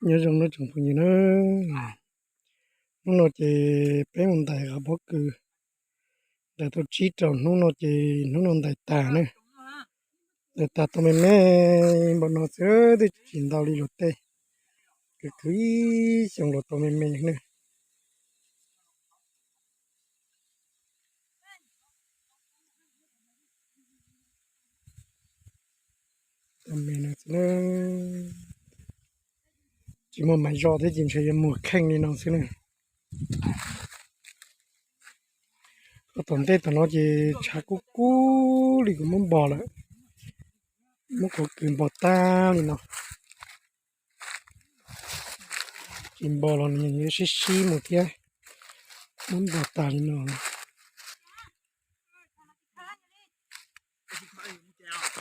Nyob zoo nawb tsoom phooj ywg na, hnub no ces peb mus ntais qhov pob kws, ntais tau tsib rau hnub no ces hnub no ntais tag na, ntais tag tau me me npaum no xwb, twb tsis ntau li luag tej, kwv kwv ib xyoo los tau me me na. Tsis muaj maiv zom thiab ces ntshe yuav muag kheej li no xwb na. Koj tom ntej tom no ces tshav kub kub li kuv muab npog lawm, muab qhov kws npog tag li no. Tsis npog los nws sib sib mus thiab, muab npog tag li no.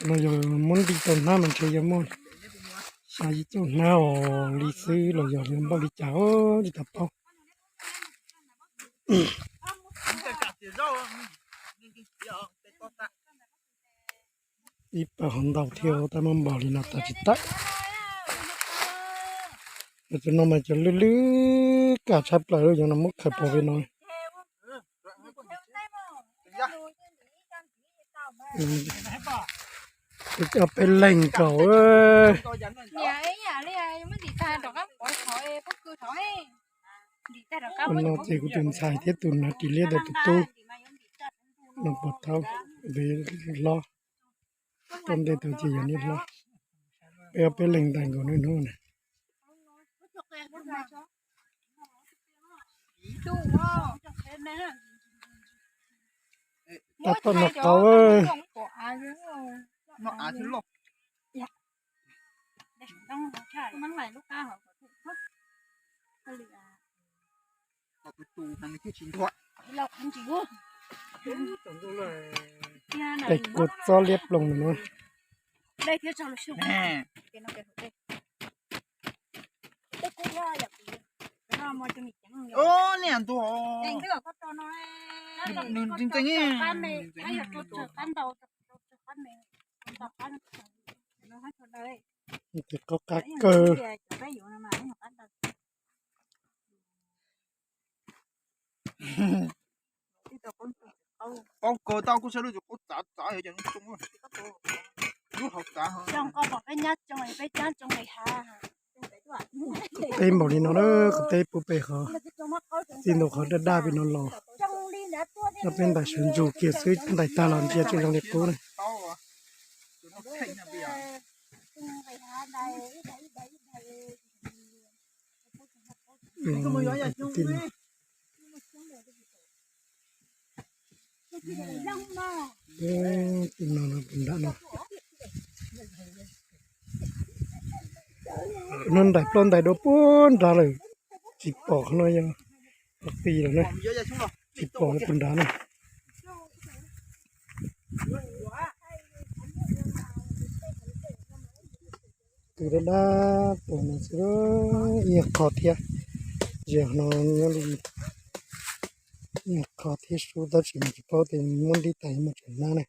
No yog muab nti tau hnab mas ntshe yuav muaj xya yim caum hnab os li xwb los yog yuav npog li cas tsis tau paub. Ib pawg hov ntau thiab tab muab npog li no tas tsis tawm. Cov no mas cov lwj lwj kaj tshaj plaws, yog no muab khaws pov pem no. Ob peb leeg nkaus. No ces kuv tus ntxhais thiab tus nav ris liab ntawm tus tub no pov thaub, peb hlob, toj ntej tau ces yog niaj hlob. Peb ob peb leeg ntais nkaus niaj hnub na. Tab tom noj qab. Pem kua txob liab ploog no. Ntxeev, ntxeev, ntxeev. Tes qab qab kawg. Paub kawg tau kuj sawv lub tus qub txav txav yog cov no tsoo. Lub hauv txav. Qhov teb npaum li no na, qhov teb pub pem qhov, txij ntawm qhov daj daj pem no los, no peb ntais sawv ntsug kiag xwb, ntais tag los ntsia tsis zoo li qub na. Tim no no pus nrad no, no ntais ploj ntais dua puag nrad lawm, tsis pom qhov no yog qhov twg lawm na, tsis pom pus nrad na. Tus dab dab pus no xwb, ib qho thiab, ze no nyob li ib qho thiab sub tab sis mas tsis paub tias muab nti tas yuav muaj tseem hnab ne.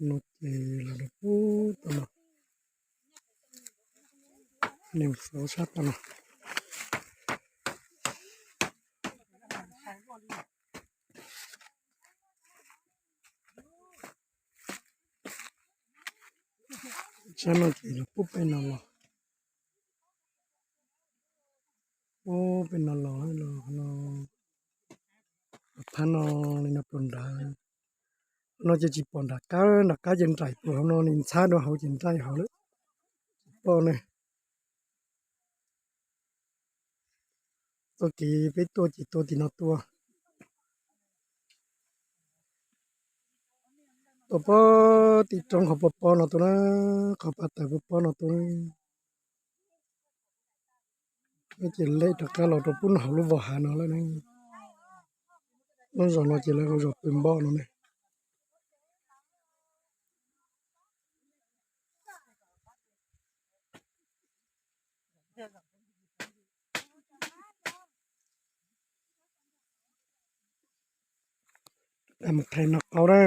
No ces los rau pub tau no, nws xov sab tau no. Sab no ces los pub pem no los, pub pem no los, los no, phab no li no pus nrad. No ces tsis pom nram qab, nram qab ces nraim pus hauv no, nws ntxhab dua hauv ces nraim hauv lawm, tsis pom ne. Txoj kev peb tuaj ces tuaj tim no tuaj, tuaj pog tim roob qhov pob pob no tuaj na, qhov pas tawm pob pob no tuaj na. No ces lem rov qab los rau pub hauv lub vos hav no lawm ne. Lub zos no ces lawv hu zos Pw Npoj no ne. Mus thaij noj qaub na.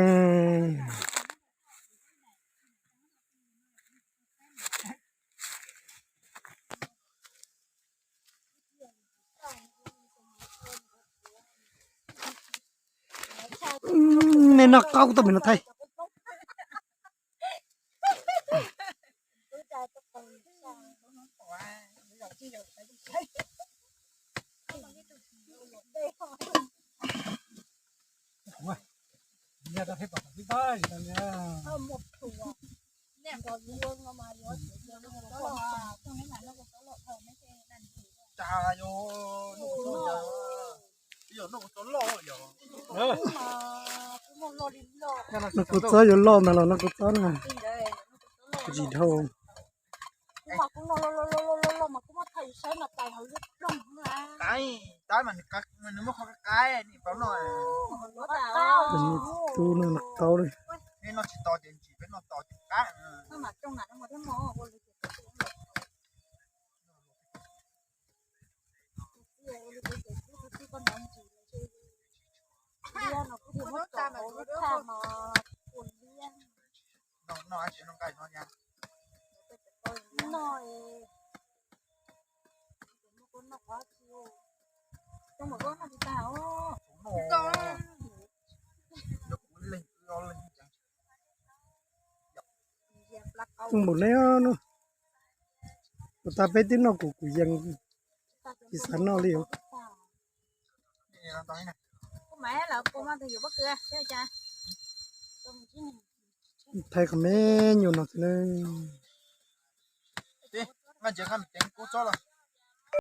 Nej noj qaub kuv tuaj pem no thaij. Noj kua txob yuav loj ntag los noj kua txob na. Tsis dhau. Tub noj noj qaub li. Npaum ne, ua tas peb twb noj kuv kuv yees, tsis xav noj li os. Thaij qhov me nyuam no xwb na.